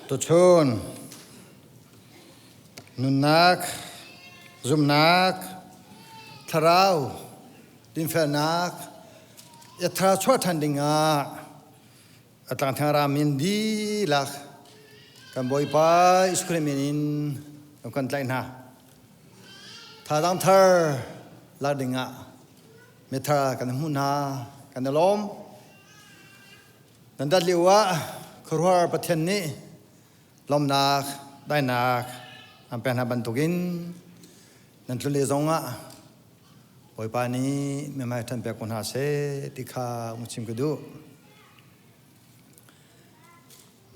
Tuchun nunnak, zumhnak, thlarau, dinfelnak, thar chuah ṭhan dingah a tlangthang ram in dihlak kan Bawipa Jesuh Khrih min in kan tlaih hna. Thazaang thar lak dingah mithar kan hmuh hna, kan i lawm. Nan dat lio ah khuaruahhar Pathian nih lawmhnak, daihnak an pek hna bantukin nan tlun le zongah Bawipa nih mihmai ṭhan pek ko hna seh ti kha ung chim ka duh.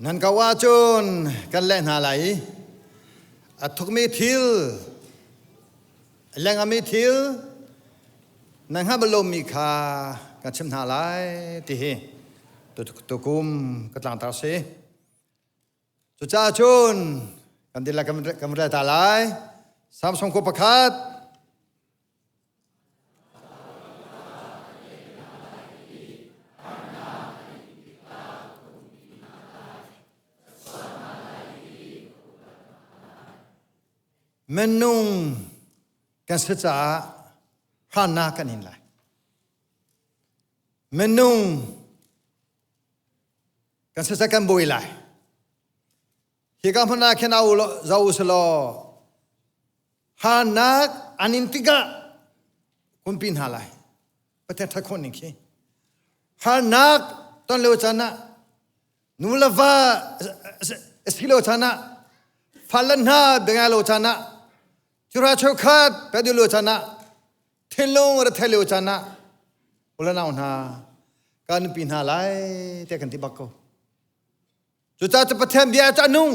Nan ko ahcun kan leh hna lai i a thukmi thil, a lengami thil nan hngalh bal lomi kha kan chimh hna lai ti hi tukum ka tlangtar si. Cucaah cun kan dihlak kan rel ta lai. Samson khua pakhat Minung kan si caah hrannak kan in lai. Minung kan si kan bawi lai. Hi ka hmun ah khin au zo selaw harnak an in tikah kumpi hna lai. Pathian that khawh ning khi. Harnak ton lio caan ah nu le va si lo caan ah fale hna bia lo caan ah cura cheukhat pe lo caan ah thinlung ra thei lio caan ah ulanau hna kan nupi hna lai te kan ti bak ko cucaah cu Pathian bia cu a nung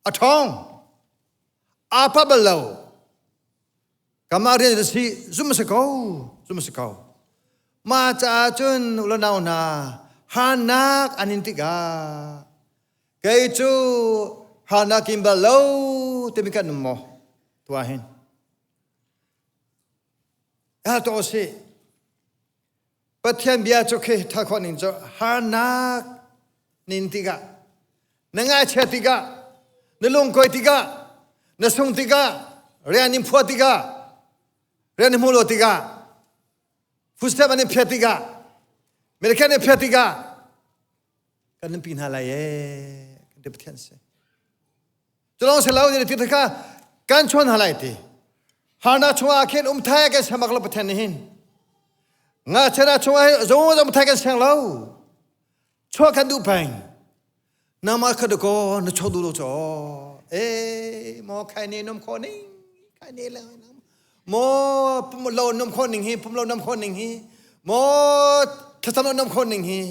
a ṭhawng aa pa bal lo Kamah rian na si zum si ko zum si ko ma caah cun ulanau hna harnak an in tikah kei cu harnak in bal lo timi kan um maw tuah hin hal to si Pathian bia cu khi tha khawh ning cu harnak nin tikah na ngaihchiat tikah na lungkoi tikah na sung tikah rian in phuah tikah rian in hmuh lo tikah footstep an in phiat tikah medicare in phiat tikah kan nunpi hna lai ee kan ti Pathian si Culong si lo ni ti kha kan chuan halai ti. Harnak chungah khin um thai kan siang bak lo Pathian nih hin. Nga chana chungah hin zung um thai kan siang lo. Chuah kan duh peng. Nama kha ko na chuak duh lo cho. Eh mo khai ni nom kho ning khai ni le mo pum lo nom kho ning hi pum lo nom kho ning hi mo thasam lo nom kho ning hi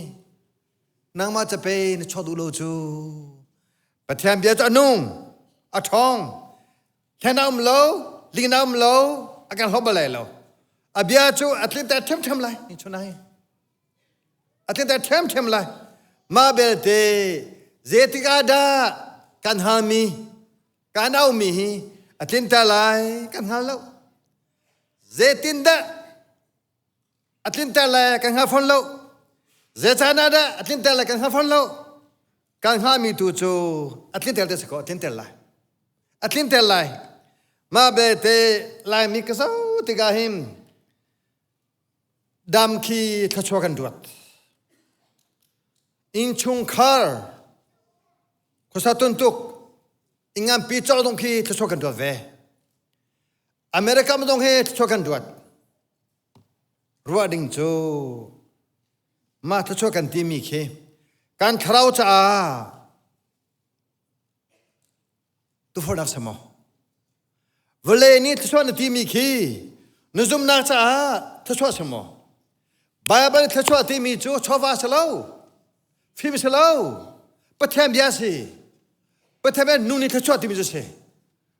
nangmah cape na chuak duh lo cu Pathian bia cu a nung, a ṭhawng, hlen a um lo, lin a um lo, a kan hlawm bal lai lo. A bia cu a tlinter ṭhiamṭhiam lai, ni chunai. A tlinter ṭhiamṭhiam lai. Mah belte zeitik ah dah kan halmi, kan aumi hi a tlinter lai kan hngal lo. Zeitindah a tlinter lai kan hngal fawn lo. Zei caan ah dah a tlinter lai kan hngal fawn lo. Kan hngahmi tu cu a tlinter te si ko, a tlinter lai. A tlinter lai. Mah belte Laimi ka zoh tikah hin dam khi thluachuah kan ruat. Innchungkhar khuasa tuntuk inganpi cawk dong khi thluachuah kan ruat ve. America dong hi thluachuah kan ruat. Ruah ding cu mah thluachuah kan timi khi kan thlarau caah tufornak si maw? Vawlei nih thluachuah na timi khi na zumhnak caah thluachuah si maw? Baibal thluachuah timi cu chawva si lo, fim si lo, Pathian bia si. Pathian bia nu nih thluachuah timi cu si.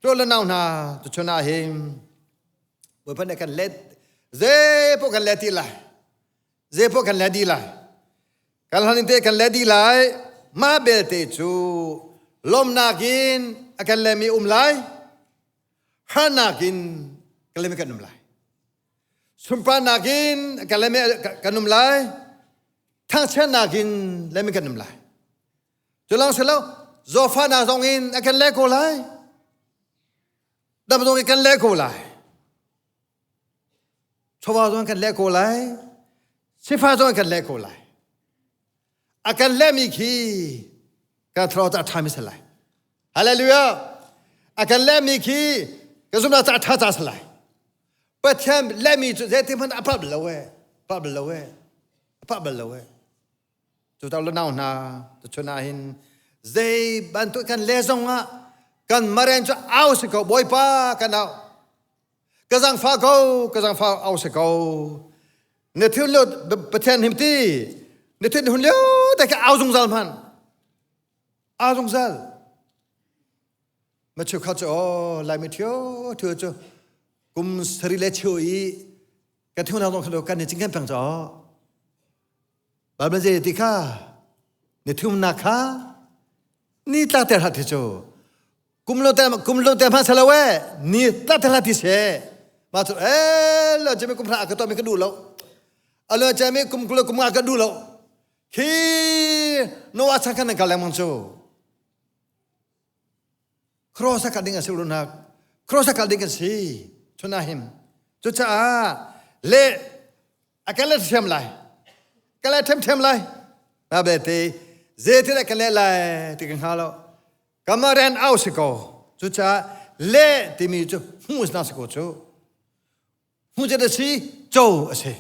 Tuah le nau hna tuchun ah hin Bawipa nih kan let zei poh kan let ti lai zei poh kan let dih lai kan hlan te kan let dih lai mah belte cu lawmnak in a kan lemi um lai harnak in kan lemi kan um lai sunparnak in kan lemi kan um lai thangchiatnak in lemi kan um lai. Cu lawng si lo, zawfahnak zong in a kan leh ko lai. Dam zong in kan leh ko lai. Chawva zong kan leh ko lai. Sifah zong kan leh ko lai. A kan lehmi khi kan thlarau ca ṭhami si lai. Hallelujah! A kan lehmi khi ka zumhnak ca ṭha ca si lai. Pathian lehmi cu zeitin hmanh a palh bal lo ee. Palh bal lo ee. A palh bal lo ee. Cu ta nau hna tuchun ah hin zei bantuk kan le zong ah kan maren cu au si ko Bawipa kan au. Ka zangfa ko, ka zangfa au si ko. Na thil lo Pathian him ti na thin hun lio te ka au zungzal hman. Au zungzal. Ma cheu kha cu oh lai mi thio thio cu kum sari le cheu i ka thiu na zong kha kan ni ching kan peng cho. Bible zei ti kha ni thumnak kha ni tla ter hat hi cu kum lo te kum lo te hma salo e ni tla ter hat hi se ma cu e lo chemi kum hra ka to mi ka du lo alo chemi kum kulo kum nga ka du lo khi no a chan kan ka lengmang cu Cross a kal ding a si runak cross a kal ding a si chunahim cucaah le a kan le thiam lai ka le ṭhemṭhem lai na bete zeitin a ka le lai ti ka hnga lo kamaren au si ko cucaah le timi cu hmuh na si ko cu hmuh cu si co a si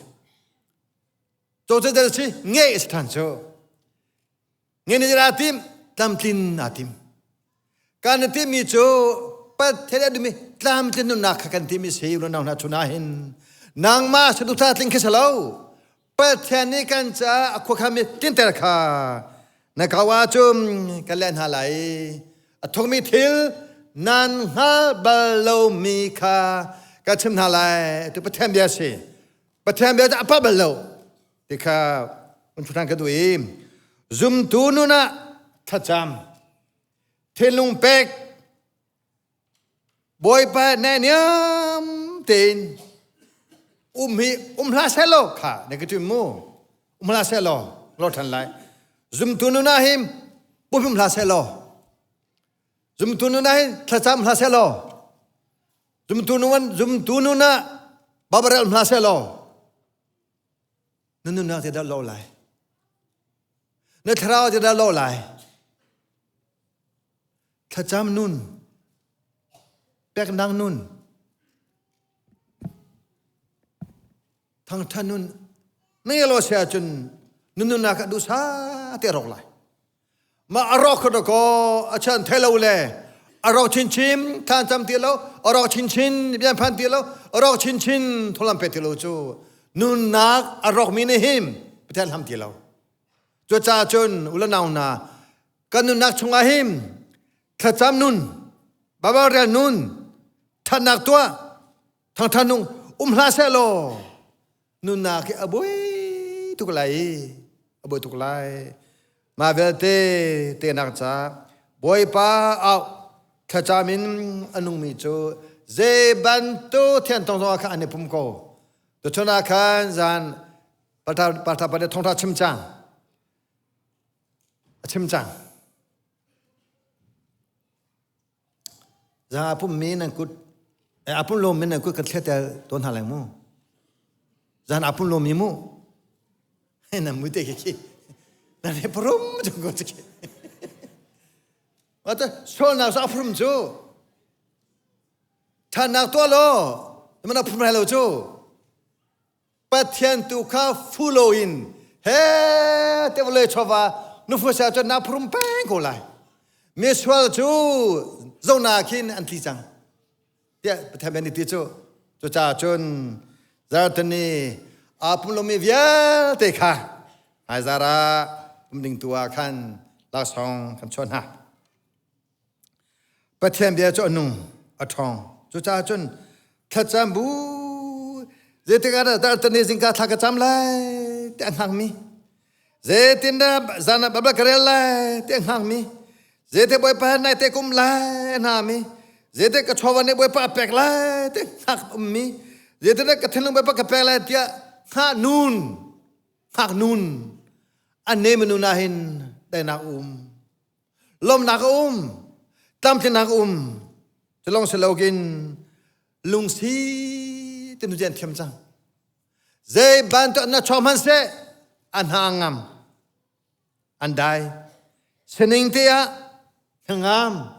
co cu si ngeih a si ṭhan cu Nge nih dah tim? Tlamtlin aa tim. Kan timi cu Pathian a duhmi tlamtlin nunnak kha kan timi si unau hna chun ah hin nangmah saduhthah tling khi si lo. Pathian nih kan caah a khuakhami tlinter kha na kau ahcun kan leh hna lai. A thukmi thil nan hngal bal lomi kha ka chim hna lai. Tu Pathian bia si. Pathian bia cu a palh bal lo. Ti kha un ṭhan ka duh i zumtu nun ah thlacam thinlung pek Bawipa naihniam tein um hi um hlah seh law kha na ka ṭim mu um hlah seh law lo ṭhan lai zumtu nun ah hin pum hlah seh law zumtu nun ah hin thlacam hlah seh law zumtu nun zumtu nun ah babarel hlah seh law Na nunnak ti dah lo lai. Na thlarau ti dah lo lai. Thlacam nun, peknak nun, thangthan nun, na lo si ahcun na nunnak ah duhsa te rawk lai. Ma a rawk kho ko a chan thei lo le a rawk chinchin than cam ti lo a rawk chinchin bian phan ti lo a rawk chinchin tholam pe ti lo cu nunnak a rawk mi nih him Pathian hlam ti lo cucaah cun ulanau hna kan nunnak chungah him thlacam nun Bible rel nun thatnak tuah thangthan nung um hlah seh law nunnak hi a buai tuk lai a buai tuk lai mah vialte tenak ca bawipa au thlacam in a nungmi cu zei bantuk thian tong zong ah khan an i pum ko tuchun ah khan zan patha patha pale thongtha chim cang a chim cang Zang a pummi nan kut a pum lomi nan kut kan thleter tawn hna leng mu. Zan a pum lomi mu. Nan mui te khi khi. Nan he prum chung ko khi. Mata sualnak cu a phrum cu. Ṭhannak tuah law, mana phrum lai lo cu. Pathian tu kha fu loin he te vawlei chawva nufu sia cun na phurum peng ko lai misual cu zona khin an tli cang tiah Pathian bia nih ti cu cucaah cun zartani aa pum lomi vialte kha hmaizar ah pum ding tu ah khan laksawng kan chuah hna Pathian bia cu a nung, a ṭhawng. Cucaah cun thlacam bu zeitik ah dah tartani zingka thla ka cam lai ti a hngakmi zeitindah zan ah Bible ka rel lai ti a hngakmi zeite Bawipa nai te kum lai a hnami zeite ka chawva nih Bawipa a pek lai ti hngak ummi zeitindah ka thinlung Bawipa ka pek lai tiah hngah nun hngak nun a ne minu na hin dainak um. Lawmhnak a um. Tlamtlinnak a um. Culong si lokin lungsi te nu an thiam cang. Zei bantuk na chuak hmanhseh a hna ngam. An dai. Sining te ah hnangam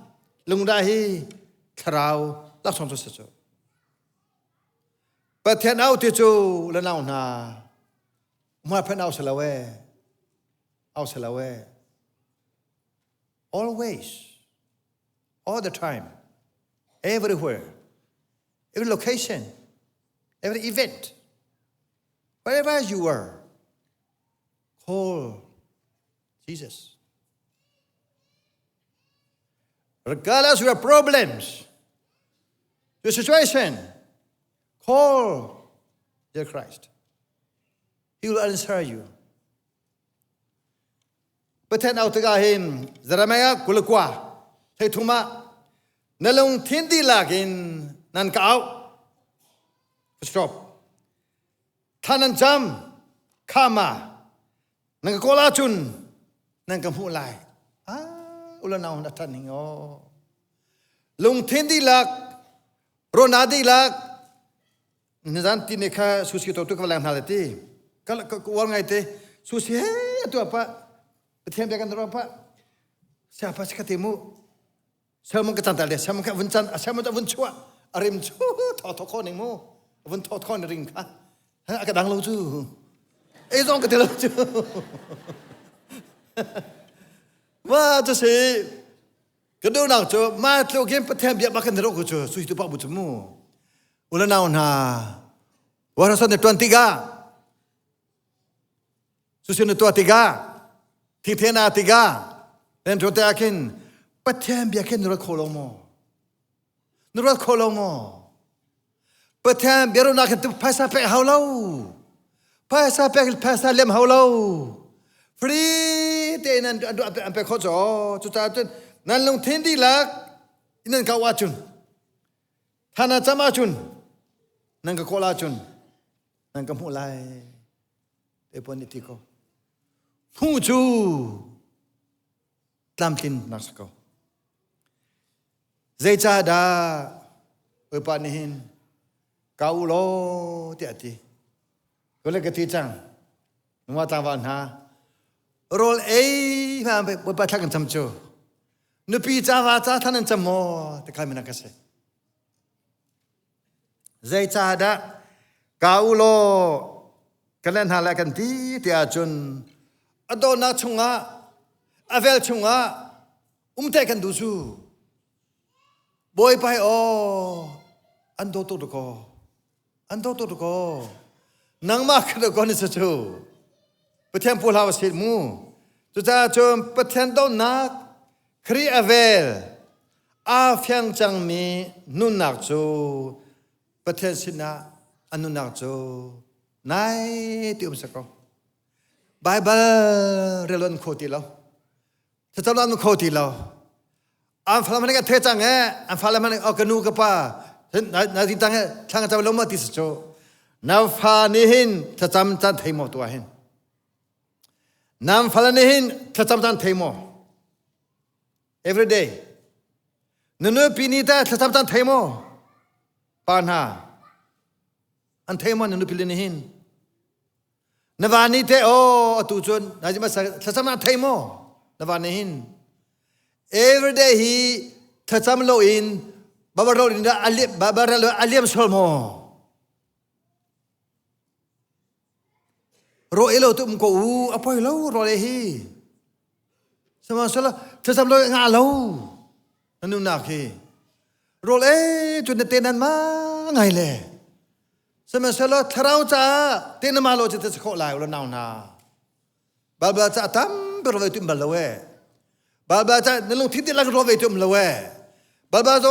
lungdai hi thlarau laksawng cu si cu. Pathian au ti cu le nau hna mualphan au si lo ee. Au si lo ee. Always, all the time, everywhere, every location, every event, wherever you are, call Jesus. Regardless of your problems, your situation, call dear Christ. He will answer you. Pathian au tikah hin Jeremiah 29 thei ah na lungthin dihlak in nan ka auh. Stop. Thla nan cam, khama, nan ka kawl ahcun nan ka hmuh lai. Ah, ula nau na ṭhan ning aw. Lungthin dihlak, rona dihlak, nizan ti ne kha susi to tu ka lang hna le ti. Ka ka uar ngai te, susi he atu apa, Pathian bia kan ro pa. Siapa si ka ti mu. Salmon ka chan ta le salmon kha vun chan a salmon vun chuah a rim chu thaw thaw kho ning mu vun thaw thaw ni ring kha a ka dang lo cu ei zong ka ti lo cu ma cu si ka duhnak cu ma tluk in Pathian bia bak kan ro ku cu sui tu pak bu cu mu ula nau hna warasan ne tuan tikah Cucu na tuah tikah, thingthen ah tikah, nan tuah tikah khin Pathian bia khin na ruat kho lo maw? Na ruat kho lo maw? Pathian bia ruahnak khin phaisa pek hau lo. Phaisa pek phaisa lem hau lo. Free tein an an pek khawh caw. Cucaah cun nan lungthin dihlak in nan kau ahcun, thana cam ahcun, nan ka kawl ahcun, nan ka hmuh lai. Te puan nih ti ko. Hmuh cu tlamtlin nak si ko. Zeicahdah Bawipa nih hin ka u law tiah a ti. Ka le ka ti cang. Nungak tlangval hna rawl ei hna Bawipa thla kan cam cu. Nupi ca va ca thla nan cam maw ti kha mina ka si. Zeicahdah ka u law kan len hna lai kan ti tiah cun a dawtnak chungah a vel chungah um te kan duh cu. Bawipa hi aw an daw tuk dakaw an daw tuk dakaw nangmah kha dakaw ni cu Pathian pu hlah usih mu. Cucaah cun Pathian dawtnak Khrih a vel aa fiang cangmi nunnak cu Pathian sinah a nunnak cu nai ti um si ko. Baibal rel an kho ti lo. Thlacam an kho ti lo. An fale man ka the cang e, an fale man oh ka nu ka pa na ti tang e thlang cam lo ma ti si cu. Na fa nih hin thlacam caan thei maw tuah hin. Nan fale nih hin thlacam caan thei maw? Every day. Na nupi nih tah thlacam caan thei maw? Pa hna. An thei maw na nupi le nih hin? Na va nih teh aw atu cun thlacam ah thei maw? Na va nih hin. Every day hi thlacam loin babarol in a liam sual maw? Ro e lo tu um ko u a poi lo ro le hi. Sihmanhsehlaw thlacam lo nga lo na nunak hi. Rawl e cun na te nan ma ngai le. Sihmanhsehlaw thlarau caah te na ma lo cu te khawh lai lo nau hna. Baibal ca tampi ro ve tum bal lo e. Baibal ca na lungthin dihlak ro ve tum lo e. Baibal zo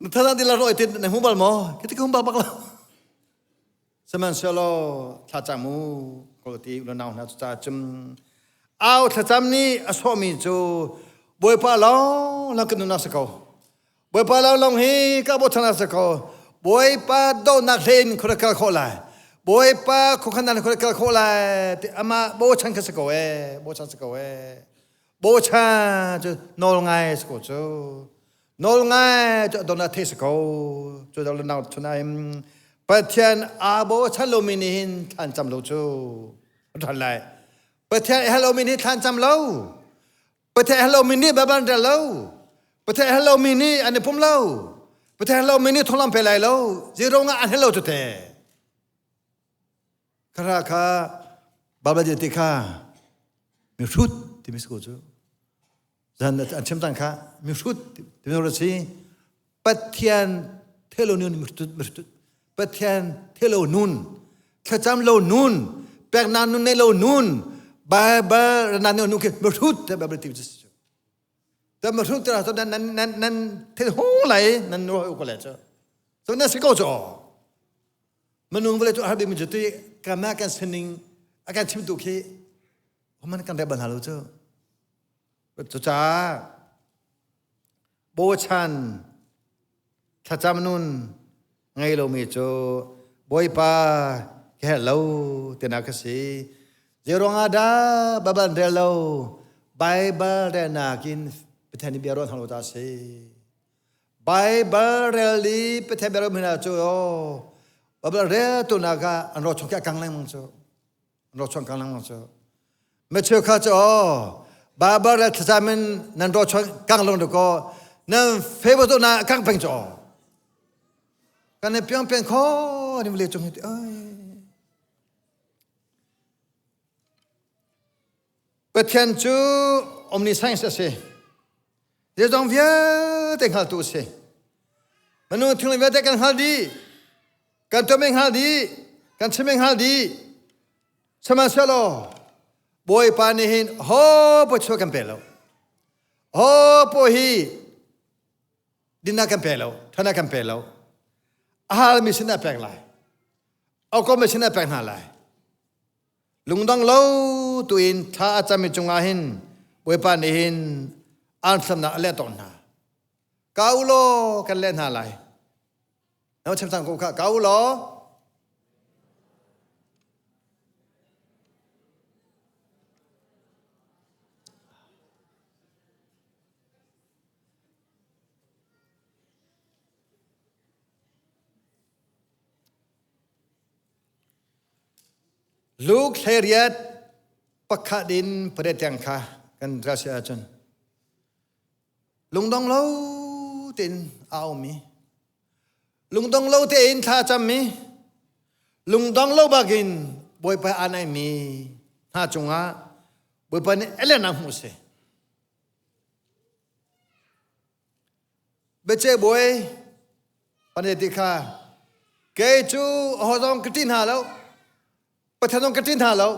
na thalang dihlak ro tin na hmu bal maw? Khi ti hum bal bak lo. Sihmanhsehlaw thlacam u ko ti u nau hna cu cum au thlacam nih a sawhmi cu Bawipa lawng lawng kan nunnak si ko. Bawipa lawnglawng hi ka bochan a si ko. Bawipa dohnak hlei in khua kal khawh lai. Bawipa khuakhan nan kal khawh lai ti amah bochan kha si ko ee, bochan si ko ee. Bochan cu nawl ngai si ko cu. Nawl ngai cu adon ah thei si ko. Cu dal nau chunaim Pathian aa bochan lomi nih hin thlan cam lo cu. Ṭhan lai. Pathian i hal lomi nih thlan cam lo. Pathian hal lomi nih Baibal an rel lo. Pathian hal lomi nih an i pum lo. Pathian hal lomi nih thonglam pe lai lo. Zero nga an hal lo cu te. Khara kha Baibal ti kha mihrut timi si ko cu. Zan an chim tang kha mihrut timi ro si. Pathian thelo nun mihrut mihrut Pathian thelo nun thlacam lo nun peknak nun nei lo nun Baibal na nun khi mihrut te Baibal ti cu. Te mihrut te nan nan nan nan thil hung lai nan nu ko le cu. So na si ko cu. Minung vawlei cu a har bikmi cu ti kanmah kan sining a kan chimtu khi man kan rel bal hna lo cu. Cucaah bochan thlacam nun ngei lomi cu Bawipa ka herh lo tinak ka si. Zeiruang ah dah Baibal an rel lo? Baibal relnak in Pathian nih bia ruah hna lo ta si. Baibal rel i Pathian bia hna cu Baibal rel tu nak ah an ro chung kang lengmang cu an ro chung kang lengmang cu Matthew kha cu Baibal rel thlacam in nan ro chung kang lung ko nan favor tu na kang peng cu kan piang piang kho ni le chung hi ai Pathian cu omniscience a si. Zeizong vialte hngaltu a si. Minung thil vialte kan hngal dih. Kan tuahmi hngal dih. Kan chimmi hngal dih. Sihmanhsehlaw Bawipa nih hin ho po chuah kan pe lo. Ho po hi dinnak kan pe lo, ṭhanak kan pe lo. A halmi sinah pek lai. Aukomi sinah pek hna lai. Lungdong lo tuin thla a cami cungah hin Bawipa nih hin aan hlamnak a leh tawn hna. Ka u law kan leh hna lai. Na chim cang ko kha ka u law Luke 18 pakhat in pariat tiang kha kan rel si ahcun lungdong lo tein a aumi lungdong lo tein thla cammi lungdong lo bakin Bawipa aa naihmi hna cungah Bawipa nih elen a hmuh si. Biaceih bawi pane ti kha kei cu aho zong ka ṭih hna lo Pathian zong ka ṭih hna lo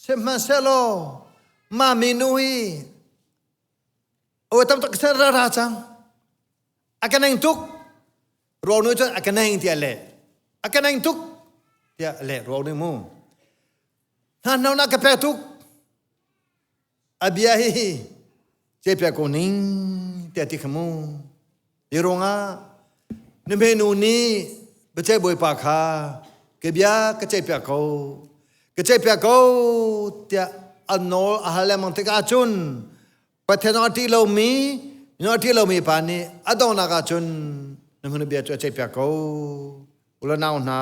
sihmanhsehlaw mah minu hi awi tam tuk ra ra cang a ka neng tuk ruang nu cun a ka neng tiah leh a ka neng tuk tiah leh ruang nu mu hna hno na ka pek tuk A bia hi cepiak ko ning tiah ti kha mu. Hi ruangah nuhmei nu nih biaceih bawipa kha ka bia ka ceihpiak ko, ka ceihpiak ko tiah an nawl a hal lengmang tikah cun Pathian a ṭih lomi, minung a ṭih lomi pa nih a donghnak ah cun na hmun bia cu a ceihpiak ko. U le nau hna,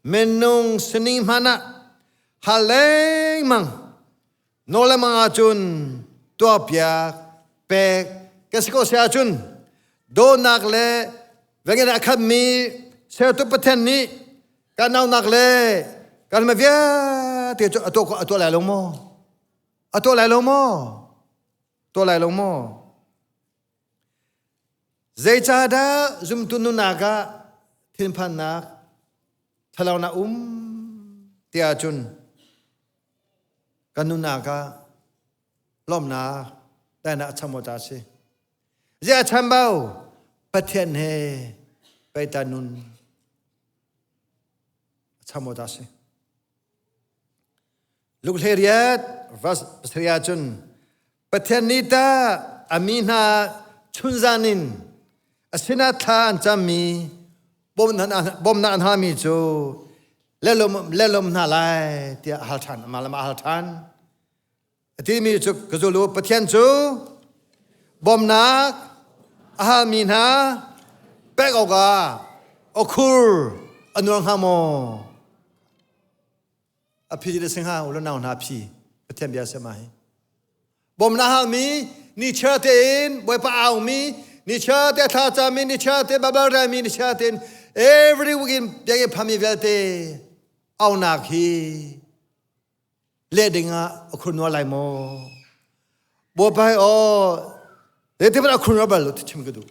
minung sining hmanh ah hal lengmang Nawl le mang ahcun tuahpiak pek kan si ko si ahcun dawtnak le vengin a khatmi sertu Pathian nih kan naunak le kan ma vialte cu a tuah a tuah lai lo maw? A tuah lai lo maw? Tuah lai lo maw? Zeicahdah zumtu nunnak ah thinphannak thlalaunak um ti ahcun Kan nunnak ah lawmhnak daihnak a cham awk a si. Ziah a chambau? Pathian he peitan nun a cham awk a si. Luke 18 verse 3 ahcun Pathian nih ta a mi hna chunzan in a sinah thla an cammi bawmnak an hami cu Lelom lelom hna lai tiah a hal ṭhan. Amah le mah a hal ṭhan. A timi cu ka zul u Pathian cu bawmnak a halmi hna pek awkah a khur a nuar hnga maw? A phi le singha u le nau hna phi Pathian bia si ma hi. Bawmnak halmi nichiar tein Bawipa aumi nichiar te thla cami nichiar te Bible relmi nichiar tein every week in biakinn phami vialte aunak hi leh dingah a khurnuar lai maw? Bawipa hi aw zeitin a khurnuar bal lo ti chim ka duh.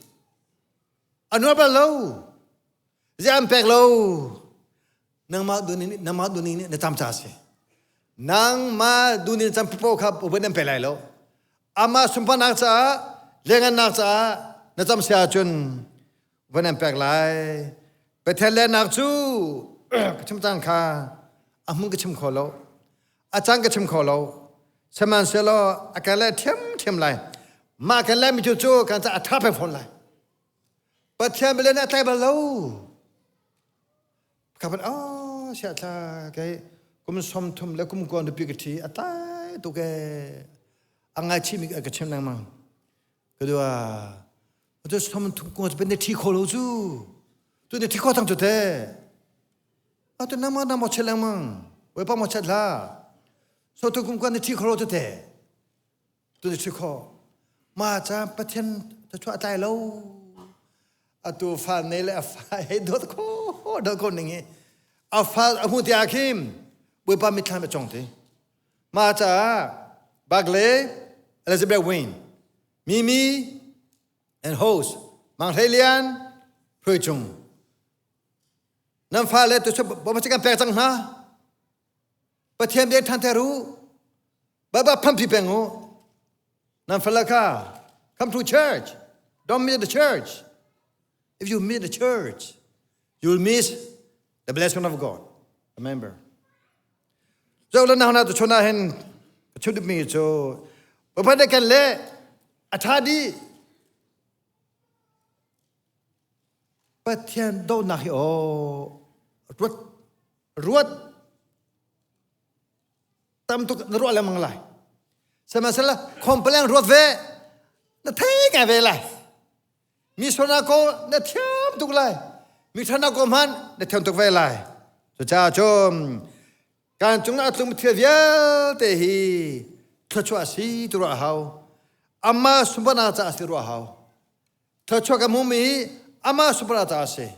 A nuar bal lo. Ziah an pek lo. Nangmah duning nangmah duning nih na cam ca si. Nangmah duning cam pipo kha uban an pe lai lo. Amah sunparnak caah lengannak caah na cam si ahcun van an pek lai. Pathian lennak cu ka chim cang kha a hmun ka chim kho lo. A cang ka chim kho lo. Sihmanhsehlaw a kan leh ṭhiamṭhiam lai. Mah kan lehmi cu cu kan caah a ṭha peng fawn lai. Pathian bia nih a tlai bal lo. Ka van oh sia thla kei kum 30 le kum kuan nupi ka ṭhi a tlai tuk ee. A ngaichih mi ka chim lengmang. Ka dua tu 30 kum cu ne ṭhi kho lo cu. Tu ne ṭhi kho cang cu te. Atu nama nama chet lengmang. Bawipa mo chet hlah. So tu kum kuan ne ṭhi kho lo cu te. Tu ne ṭhi kho. Ma ca Pathian ta chuah tlai lo. Atu fa nei le a fa hei dawt ko dawt ko ning hi. A fa a hmu tiah khin Bawipa mitthlam a cong ti. Mah caah Bagley, Elizabeth Wayne, Mimi and host Mang Hlei Lian, Phuai Cung. Nan fale tu cu kan pek cang hna. Pathian biak ṭhan ter u. Baba phampi peng u. Nan fale kha come to church. Don't miss the church. If you miss the church, you'll miss the blessing of God. Remember. Zo le na tu chona hin chut mi cu Bapak de kan le a tha di Pathian donak hi aw ruat ruat tam tuk na ruah lengmang lai sihmanhsehlaw complain ruat ve na thei ngai ve lai mi sualnak ko na thiam tuk lai mi ṭhatnak ko hmanh na thiam tuk ve lai cucaah cun kan cungah a tlung thil vialte hi thluachuah si tu ruah hau amah sunparnak caah si ruah hau thluachuah ka hmumi hi amah sunparnak caah si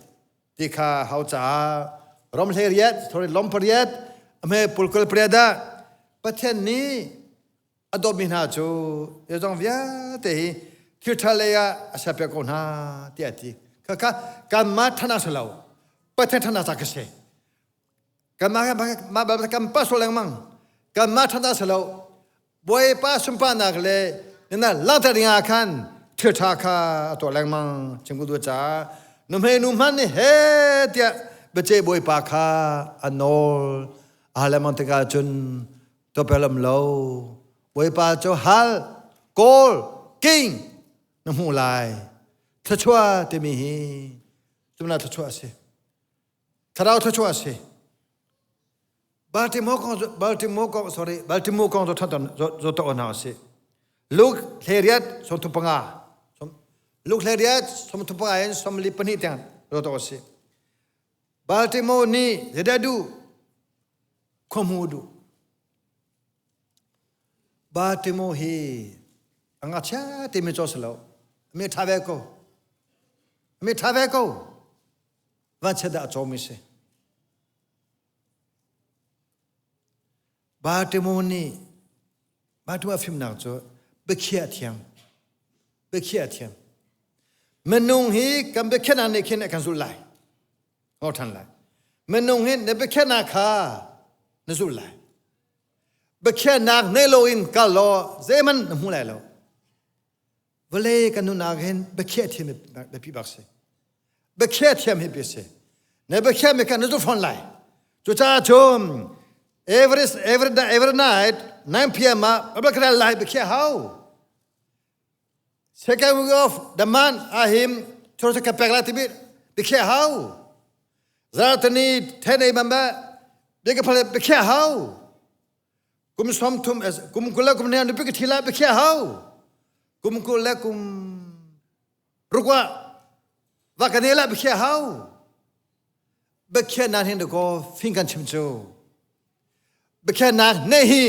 ti kha hau caah rom hlei riat sorry lom pariat a hme pulkul pariat ah Pathian nih a dawtmi hna cu zeizong vialte hi thil ṭha lei ah a serpiak ko hna tiah a ti. Khakha kanmah ṭhanak si lo, Pathian ṭhanak ca ka si. Kanmah mah bal kan pa sual lengmang. Kanmah ṭhanak si lo, Bawipa sunparnak le nana langhter ding ah khan thil ṭha kha a tuah lengmang chim ku duh caah nuhmei nu hmanh nih he tiah biaceih Bawipa kha a nawl a hal lengmang tikah cun Tuahpiak lo. Bawipa cu hal, kawl, king na hmuh lai. Thluachuah timi hi cumna thluachuah a si. Thlarau thluachuah a si. Baltimore kong Baltimore kong sorry Baltimore kong zo to na si. Luke hleriat som 35 Luke hleriat som 35 in som li pahnih tiang zo to si. Baltimore nih zeidah duh? Khuahmu duh. Baltimore hi a ngakchia timi caw si lo. Mi ṭha ve ko. Mi ṭha ve ko. Vanchiat dah a cawmi si. Baltimore nih Baltimore a fimnak cu biakhiah a thiam. Biakhiah a thiam. Minung hi kan biakhiahnak nih khin a kan zulh lai. Ngol ṭhan lai. Minung hi na biakhiahnak kha na zulh lai. Biakhiahnak nei loin kal law zeihmanh na hmu lai lo. Vawlei kan nunnak hin biakhiah thiam biapi bak si. Biakhiah thiam hi bi si. Na biakhiah mi kha na zulh fawn lai. Cucaah cun every every every night 9 p.m. ah biakhiah lai biakhiah hau. Second week of the month ahim church ka pek lai timi biakhiah hau. Zartani 10 a.m. Bia ka phal biakhiah hau. Kum 30 kum 20 le kum 20 nupi ka thi lai biakhiah hau. Kum 20 le kum rukwa va ka ne la biakhiah hau. Biakhiah nan hin ko fing kan chim cu. Biakhiah nak ne hi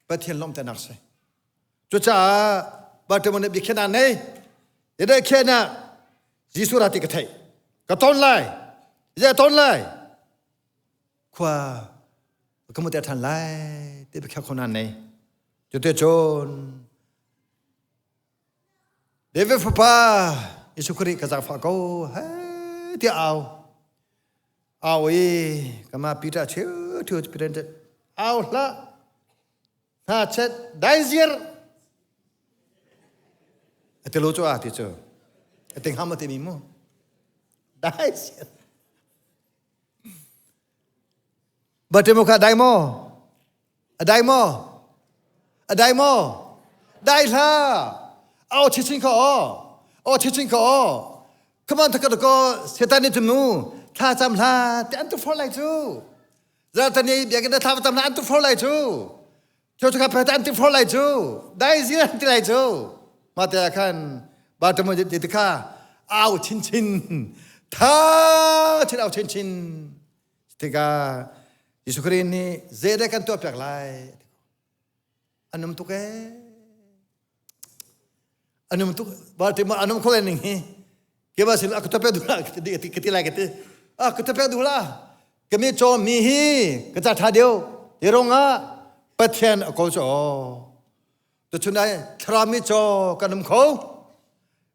Pathian lawmhternak si. Cucaah Bartimaeus nih biakhiahnak nei. Dai khiahnak Jesuh ra ti ka theih. Ka ton lai. Zei ton lai. Khua ka mu ter than lai ti biakhiah khona nei. Cute cun David fapa Jesuh Khrih ka zaangfah ko he tiah au. Au i kama Peter cheu thu Peter au hlah hna chet dai ziar ati lo chu a ti chu ati ngam ati mi mu dai ziar Batemu kha dai maw a dai maw a dai maw dai hla au chichin kha o o chichin kha o come on thaka ko setan ni mu thla cham hla te an tu for lai chu zatani biakinn thla cham hla an tu for lai chu chu chu kha phe an tu for lai chu dai zir an ti lai chu ma te khan ba te mo ti kha au chin chin tha chin au chin chin Tikah Jesuh Khrih nih zeidah kan tuahpiak lai? An um tuk ee. An um tuk. Balti ma an um kho ning hi. Ke ba sin a ka tuahpiak duh la ka ti lai ka ti. A ka tuahpiak duh la. Ka mi caw mi hi ka ca tha deuh. Ti rong ah Pathian a ko cu aw. Tuchun ai thlarau mi caw kan um kho.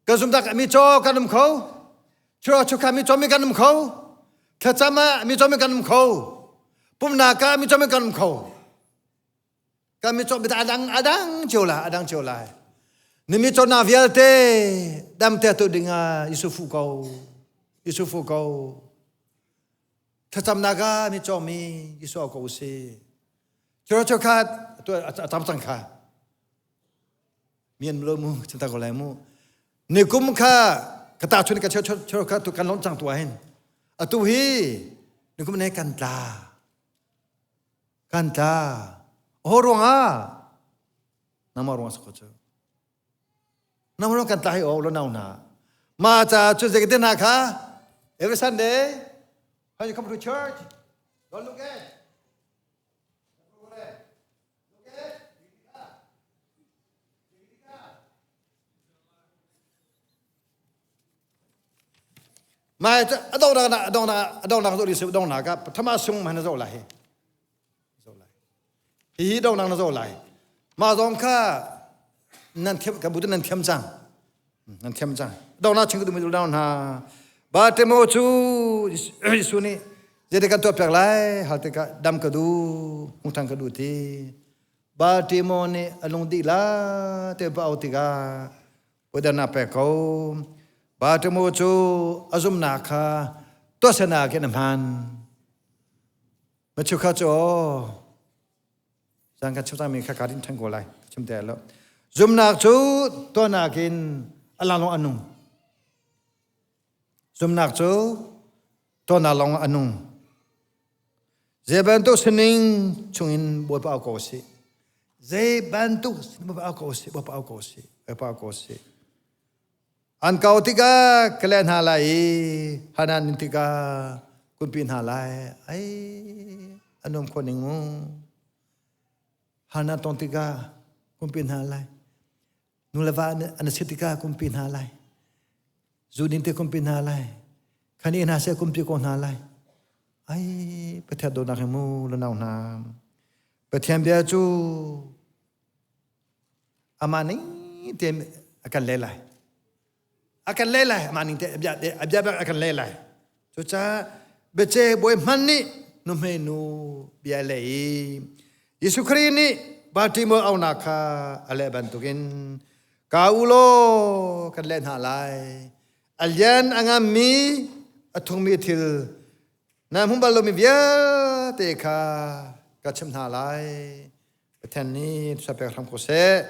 Kan zumtak mi caw kan um kho. Thlarau chukha mi caw mi kan um kho. Thlacam ah mi caw mi kan um kho. Pumnak ah mi caw mi kan um kho. Kan mi caw mi adang adang cio la adang cio lai. Ni mi caw na vialte dam te tu ding ah Jesuh fu ko. Jesuh fu ko. Thlacamnak ah mi caw mi Jesuh ko si. Thlarau chukha tu a tam cang kha. Mian lo mu chinta ko lai mu. Ni kum kha ka ta chun ka cheu cheu kha tu kan lon cang tu hin. Atu hi ni kum ne kan tla. Kan tla. Ho ruang ah nama ruang sa ko chu. Nama ruang kan tla hi o lo nau na. Ma cha chu zei te na kha every Sunday when you come to church don't look at Mai a donghnak a donghnak a donghnak zoh rih donghnak ah pathama sung man na zoh lai hi zoh lai hi donghnak na zoh lai mah zong kha nan thiam ka bu nan thiam cang nan thiam cang donghnak ching ka duhmi dau hna Bartimo cu Jesuh nih zeitik kan tuah piak lai hal tikah dam ka duh hmuh ka duh ti Bartimo nih a lung dih la te pa au tikah Udan a pek ko. Bartimu cu a zumnak kha tuahsernak in a hman. Matthew kha cu zan kan chim cangmi kha ka din ṭhan ko lai. Chim te lo. Zumnak cu tuahnak in a lang lawng a nung. Zumnak cu tuahnak lawng a nung. Zei bantuk sining chungin Bawipa au ko sih. Zei bantuk Bawipa au ko sih, Bawipa au ko sih, Bawipa au ko sih. An kau tikah ka leh hna lai i hanan in tikah kunpi hna lai. Ai, an um kho ning mu. Hana tong tikah kunpi hna lai. Nu le va an si tikah kumpi hna lai. Zu din te kumpi hna lai. Khani hna se kumpi ko hna lai. Ai Pathian dawtnak he mu lanau hna. Pathian bia cu amah ning te a kan le lai. A kan le lai amah ning te a bia a bia a kan le lai. Cucaah biace bawi hman nih nuhmei nu bia le i Jesuh Khrih nih Bartimaeus aunak kha a leh bantukin ka u law kan leh hna lai. A lian a ngammi a thungmi thil na hmu bal lomi vialte kha ka chimh hna lai. Pathian nih pek hram ko seh.